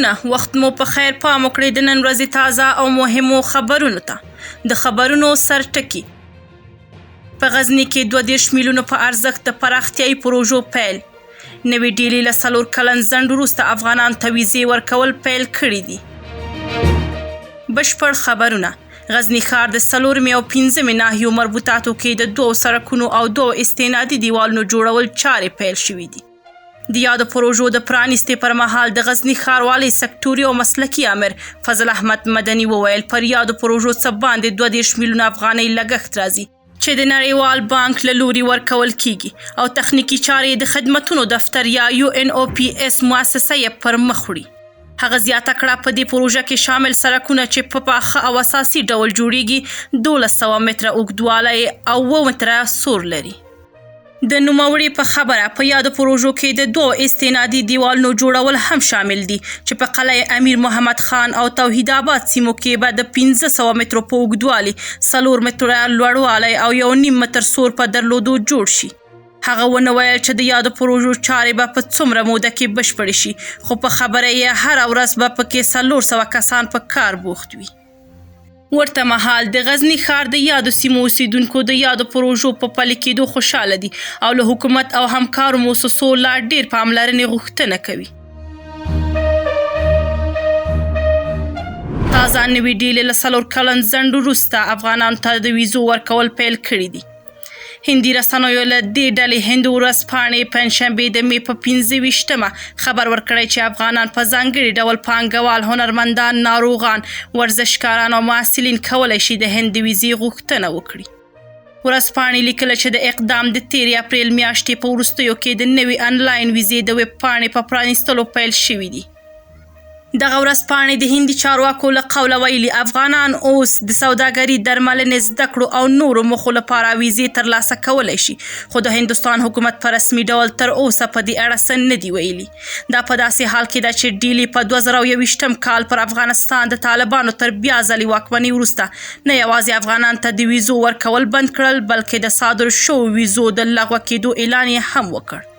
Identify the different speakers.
Speaker 1: سلامونه، وخت مو په خیر. پام وکړئ د نن ورځې تازه او مهمو خبرونو ته. د خبرونو سرټکي: په غزني کې 32 میلیونو په ارزښت د پراختیایي پروژو پیل. نوې ډیلي له 4 کلن ځنډ وروسته افغانانو ته ویزې ورکول پیل کړي دي. بشپړ خبرونه. غزني ښار د څلورمې او پنځمې ناحیو مربوطاتو کې د دوو سړکونو او دوو استنادي دیوالونو جوړول چارې پیل شوې دي. د یادو پروژو د پرانیستې پر مهال د غزني ښاروالۍ سکتوري او مسلکي امر فضل احمد مدني وویل، پر یادو پروژو څه باندې 32 میلیونه افغانۍ لګښت راځي، چې د نړیوال بانک له لوري ورکول کیږي او تخنیکي چارې د خدمتونو دفتر یا یو ان او پي اس مؤسسه یې پر مخ وړي. هغه زیاته کړه، په دې پروژه کې شامل سړکونه چې په پاخه او اساسي ډول جوړیږي 1200 متره اوږدوالی او 7 متره سور لري. د نوموړي په خبره، په یادو پروژو کې د دوو استنادي دیوالونو جوړول هم شامل دي، چې په قلعه امیر محمد خان او توحید آباد سیمو کې به د 500 مترو په اوږدوالي، 4 متره لوړوالی او 1.5 متر سور په درلودو جوړ شي. هغه ونه ویل چې د یادو پروژو چارې به په څومره موده کې بشپړې شي، خو په خبره یې هره ورځ به پکې 400 کسان په کار بوخت وي. ورته مهال د غزني ښار د یادو سیمو اوسېدونکو د یادو پروژو په پلي کېدو خوشاله دي او له حکومت او همکارو موسسو لا ډېر پاملرنې غوښتنه کوي. تازه نوې ډیلي له 4 کلن ځنډ وروسته افغانانو ته د ویزو ورکول پیل کړي دي. هندي رسنیو له دې ډلې هند ورځپاڼې پنجشنبې د مې په 25مه خبر ورکړی چې افغانان په ځانګړي ډول پانګوال، هنرمندان، ناروغان، ورزشکاران او محصلین کولی شي د هند د ویزې غوښتنه وکړي. ورځپاڼې لیکله چې د اقدام د تېرې اپریل میاشتې په وروستیو کې د نوې انلاین ویزې د ویب پاڼې په پرانیستلو پیل شوي دي. دغه ورځپاڼې د هندي چارواکو له قوله ویلي، افغانان اوس د سوداګري، درملنې، زده کړو او نورو موخو لپاره ویزې ترلاسه کولی شي، خو د هندوستان حکومت په رسمي ډول تر اوسه په دې اړه څه نه دي ویلي. دا په داسې حال کې ده چې ډیلي په 2021 کال پر افغانستان د طالبانو تر بیا ځلي واکمنۍ وروسته نه یوازې افغانان ته د ویزو ورکول بند کړل، بلکې د صادرو شوو ویزو د لغوه کېدو اعلان یې هم وکړ.